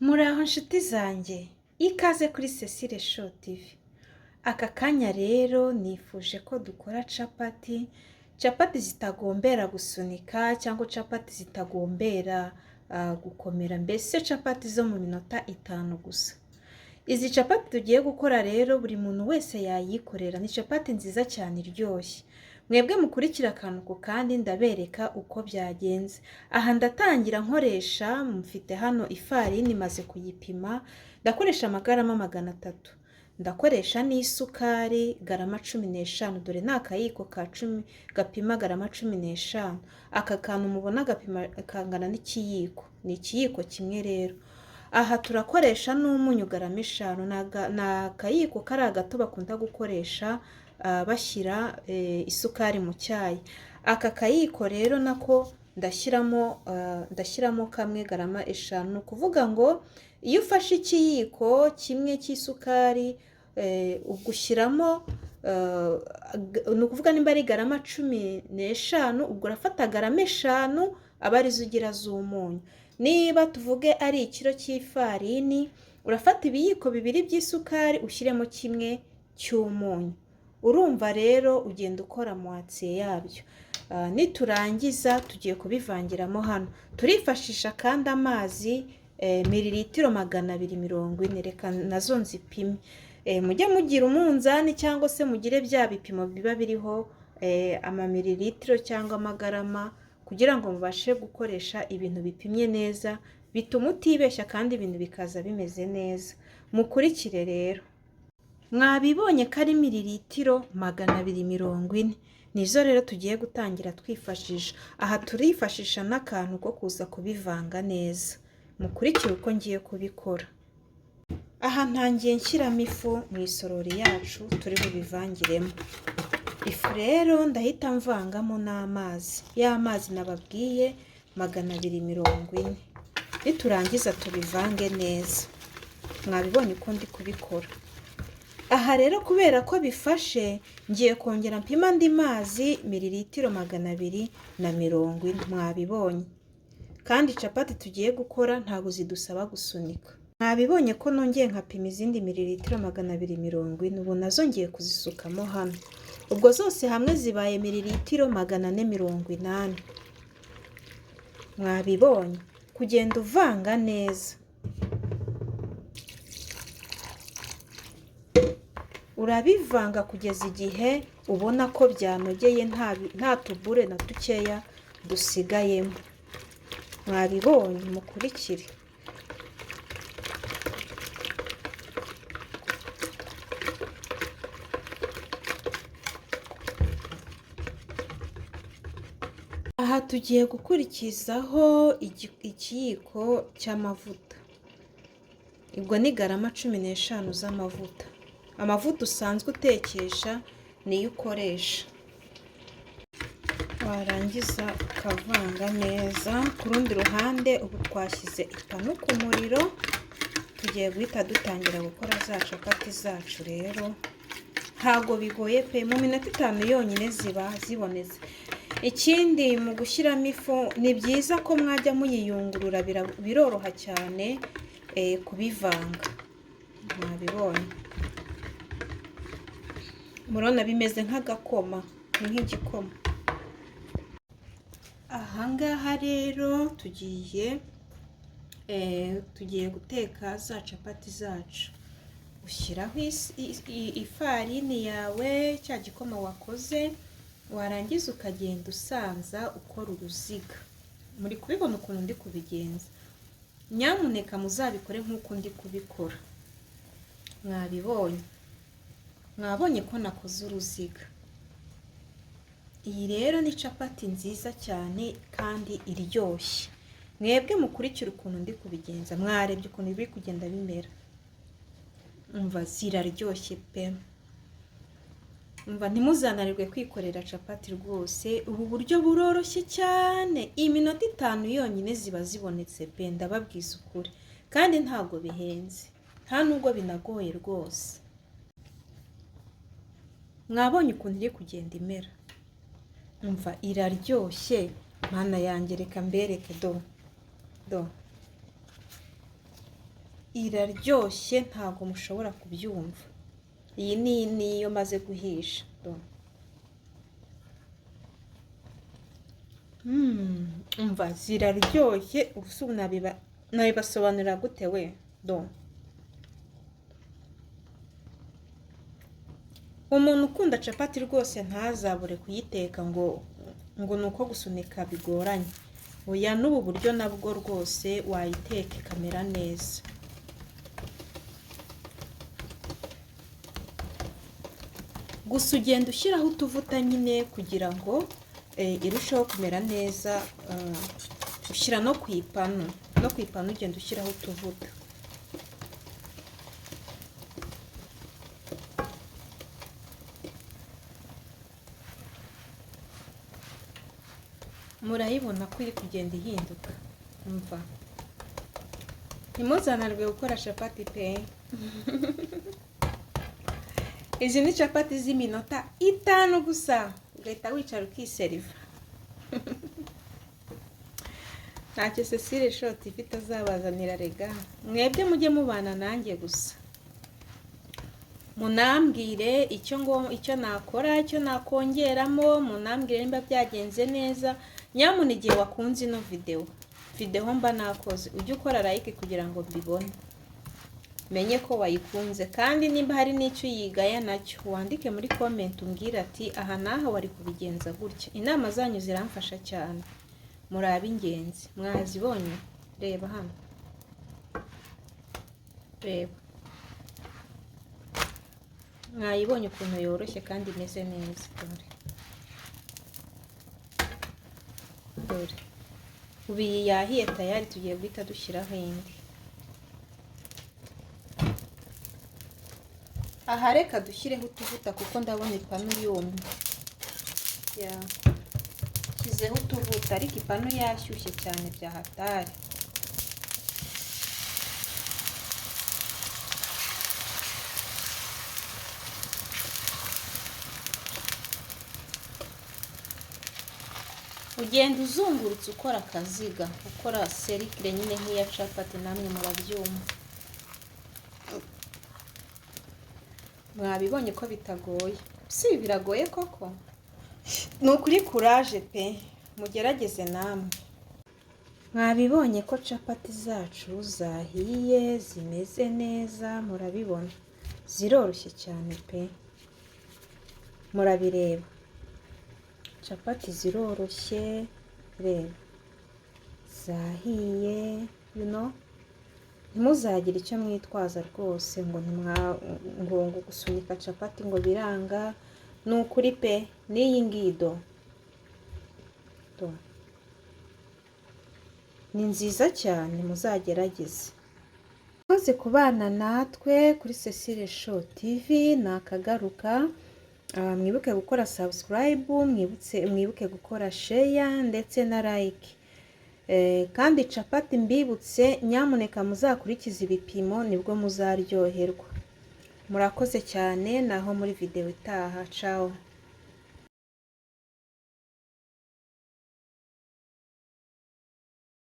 Muraho nshuti zanjye, ikaze kuri Cecile Show TV. Aka kanya rero nifuje ko dukora capati, capati zitagombera gusunika cyangwa capati zitagombera gukomera, mbese capati zo mu minota 5 gusa. Izi capati tugiye gukora rero buri muntu wese yayikorera, ni capati nziza cyane iryoshye. Mwebwe mukurikira akantu ku kandi ndabereka uko byagenze. Aha ndatangira nkoresha, mfite hano ifarini maze kuyipima, ndakoresha amagarama 300. Ndakoresha n'isukari garama 15, dore ni akayiko ka 10 gapima garama 15. Aka kantu mubona gapima kangana n'ikiyiko, ni ikiyiko kimwe rero. Aha turakoresha n'umunyu garama 5, ni akayiko kari gato bakunda gukoresha bashyira isukari mu cyayi. Aka kayiko rero nako ndashyiramo kamwe garama 5. Ni ukuvuga ngo iyo ufashe ikiyiko kimwe cy'isukari ubwo ushyiramo, ni ukuvuga nimba ari garama 15, ubwo urafata garama 5 aba arizo ugira z'umunyu. Niba tuvuge ari ikiro cy'ifarini, urafata ibiyiko 2 by'isukari ushyiremo kimwe cy'umunyu. Urumva rero ugenda ukora moitié yabyo. Niturangiza tugiye kubivangiramo hano. Turifashisha kandi amazi mililitiro 240, reka nazo nzipime. Mujye mugira umunzani cyangwa se mugire bya bipimo biba biriho amamililitiro cyangwa amagarama, kugira ngo mubashe gukoresha ibintu bipimye neza, bituma utibeshya kandi ibintu bikaza bimeze neza. Mukurikire rero. Mwabibonye ko ari mililitiro 240, nizo rero tugiye gutangira twifashisha. Aha turifashisha n'akantu ko kuza kubivanga neza. Mukurikire uko ngiye kubikora. Aha ntangiye nshyiramo ifu mu isorori yacu turi bubivangiremo. Ifu rero ndahita mvangamo n'amazi, ya mazi nababwiye 240. Niturangiza tubivange neza. Mwabibonye uko ndi kubikora. Aha rero kubera ko bifashe, ngiye kongera mpima andi mazi mililitiro 240, mwabibonye. Kandi capati tugiye gukora ntabwo zidusaba gusunika. Mwabibonye ko nongeye nkapima izindi mililitiro 240, ubu nazo ngiye kuzisukamo hano. Ubwo zose hamwe zibaye mililitiro 480. Mwabibonye, kugenda uvanga neza. Urabivanga kugeza igihe ubona ko byanogeye, nta tubure na dukeya dusigayemo. Mwabibonye, mukurikire. Aha tugiye gukurikizaho ikiyiko cy'amavuta. Ubwo ni garama 15 z'amavuta. Amavuta usanzwe utekesha niyo ukoresha. Warangiza ukavanga neza. Ku rundi ruhande ubu twashyize ipanu ku muriro, tugiye guhita dutangira gukora za capati zacu rero. Ntabwo bigoye pe, mu minota 5 yonyine ziba zibonetse. Ikindi mu gushyiramo ifu ni byiza ko mwajya muyiyungurura, biroroha cyane kubivanga. Mwabibonye, murabona bimeze nk'agakoma, ni nk'igikoma. Aha ngaha rero tugiye guteka za capati zacu. Ushyiraho ifarini yawe, cya gikoma wakoze, warangiza ukagenda usanza ukora uruziga. Muri kubibona ukuntu ndi kubigenza, nyamuneka muzabikore nk'uko ndi kubikora. Mwabibonye, mwabonye ko nakoze uruziga. Iyi rero ni capati nziza cyane kandi iryoshye. Mwebwe mukurikire ukuntu ndi kubigenza, mwarebye ukuntu biri kugenda bimera. Umva ziraryoshye pe. Umva ntimuzananirwe kwikorera capati rwose, ubu buryo buroroshye cyane. Iminota 5 yonyine ziba zibonetse pe, ndababwiza ukuri. Kandi ntabwo bihenze, nta nubwo binagoye rwose. Mwabonye ukuntu iri kugenda imera. Umva iraryoshye, mana yanjye, reka mbereke do do. Iraryoshye, ntabwo mushobora kubyumva. Iyi ni niyo maze guhisha. Umva ziraryoshye, ubu nabibasobanurira gute we? Do umuntu ukunda capati rwose ntazabure kuyiteka ngo ni uko gusunika bigoranye. Oya, n'ubu buryo nabwo rwose wayiteka ikamera neza. Gusa ugenda ushyiraho utuvuta nyine kugira ngo irusheho kumera neza. Ushyira no ku ipanu, no ku ipanu ugenda ushyiraho utuvuta. Murayibona ko iri kugenda ihinduka. Umva, ntimuzananirwe gukora capati pe. Izi ni capati z'iminota 5 gusa, ugahita wicara ukiseriva. Ntacyo Cecile Show TV itazabazanira rega, mwebwe mujye mubana nanjye gusa, munambwire icyo nakora, icyo nakongeramo, munambwire nimba byagenze neza. Nyamuna igihe wakunze ino video mba nakoze, ujye ukora like kugira ngo mbibone, menye ko wayikunze. Kandi nimba hari n'icyo uyigaya nacyo wandike muri comment, umbwire ati aha n'aha wari kubigenza gutya. Inama zanyu ziramfasha cyane, muri ab'ingenzi. Mwazibonye? Reba hano, reba, mwayibonye ukuntu yoroshye kandi imeze neza. Dore dore ubu iyi yahiye tayari, tugiye guhita dushyiraho indi. Aha reka dushyireho utuvuta kuko ndabona ipanu yumye. Shyizeho utuvuta ariko ipanu yashyushye cyane bya hatari. Ugenda uzungurutse ukora akaziga, ukora serikire nyine nk'iya capati, namwe murabyumva. Mwabibonye ko bitagoye. Si biragoye koko? Ni ukuri kuraje pe, mugerageze namwe. Mwabibonye ko capati zacu zahiye zimeze neza, murabibona ziroroshye cyane pe, murabireba. Capati ziroroshye, reba zahiye, ntimuzagire icyo mwitwaza rwose ngo ngo gusunika capati ngo biranga. Ni ukuri pe, n'iyi ngiyi do ni nziza cyane, muzagerageze. Murakoze kubana natwe kuri Cecile Show TV, nakagaruka. Mwibuke gukora subscribe, mwibuke gukora share ndetse na like. Kandi capati mbibutse, nyamuneka muzakurikize ibipimo, nibwo muzaryoherwa. Murakoze cyane, naho muri video itaha. Ciao.